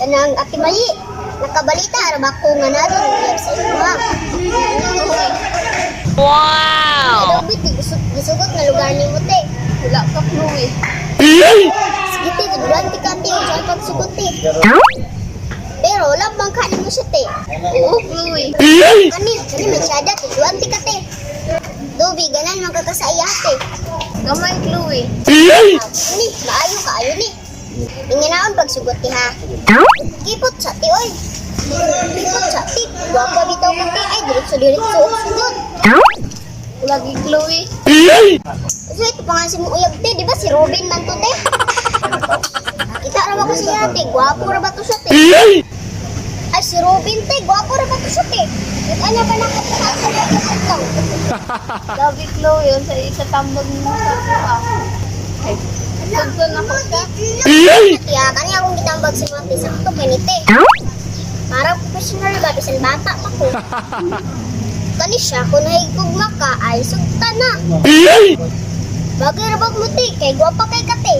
Kanang Ate Mayi, nakabalita ra ba ko nga naa doon sa imo? Wow! Ay, ti gisugot na lugar nimo, te. Wala ka, Chloe. Sige te, tudluan ti ka, te, unsa ang pagsugot, te. Pero wala bang kanin mo siya, te? Oo, Chloe. Kani, kani may siyada, tudluan ti ka, te. Dobi, ganan man ka sa iya, te. Gamay, Chloe. Ni, maayo kaayo ni. Inganaon pagsugot ti ha. Kipot sa ti oy. Kipot sa ti. Gwapa bitaw ka, te. Ay, diretso diretso og sugot. Lagi, Chloe. So ito pa nga si mong uyab, te, di ba si Robin man to, te? Kita ra ba ko siya, te? Gwapo ra ba to siya, te? Ay, si Robin, te, gwapo ra ba to siya, te? Nag-ana ba na ka sa ito? Lagi, Chloe. Unsa ikatambag mo sa ako, ah? Ay, sugton ako ka. Kaya kani akong gitambag si mga sakto kay ni te. Para professional ba bisan bata pa ko. Kani siya kung nahigugma ka ay sugta na. Bagay ra bag mo, te, kay gwapa kay ka, te.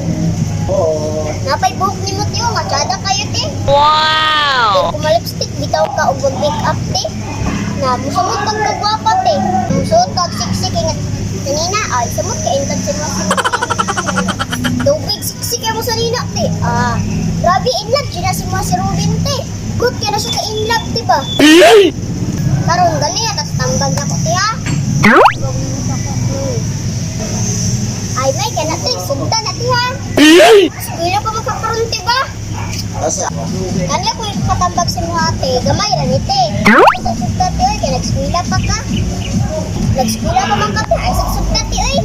Napay buhok ni mo, te, oh, nga tsada kayo, te. Wow! Pero kung malipstick bitaw ka og mag up, te. Na musuot kag kagwapa, te. Musuot kag siksik nga kanina ay sumot kay intad sa mga siksik. Tubig siksik kay mo sa nina, te. Ah, grabe in love siya na si mga si Robin, te. Good kay na siya ka in love, te ba? Karon gani tas tambag na ko, te, ha. Ay may kana, te, sugta na, te, ha. Eskwela pa magkakaroon, te ba? Kanya ko yung katambag sa mga ate, gamay ra ni te. Sa sugta, te, oy, kay nag-eskwela pa ka. Nag-eskwela pa man ka, te, ay sa sugta, te, oy.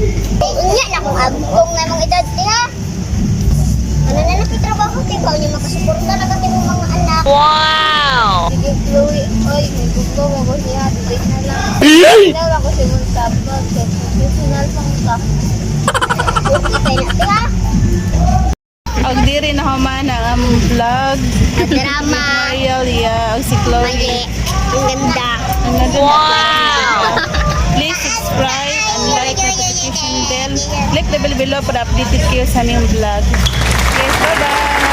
Unya na kung agtong na mong edad, te, ha. Ano na lang trabaho, te, ba niya makasuporta na ka mo mga anak. Wow! Sige, Chloe. Oy, may gusto mo ko siya. Dili na lang. Dili na lang ko si mong tambag. Kay professional pang ka. Okay kay na, te, ha. Og diri na human ang among vlog. Drama. Mariel, yeah, og si Chloe. Mali. Ang ganda. Ang ganda. Wow! Please subscribe and like notification bell. Click the bell below para updated kayo sa aming vlog. Guys, bye-bye!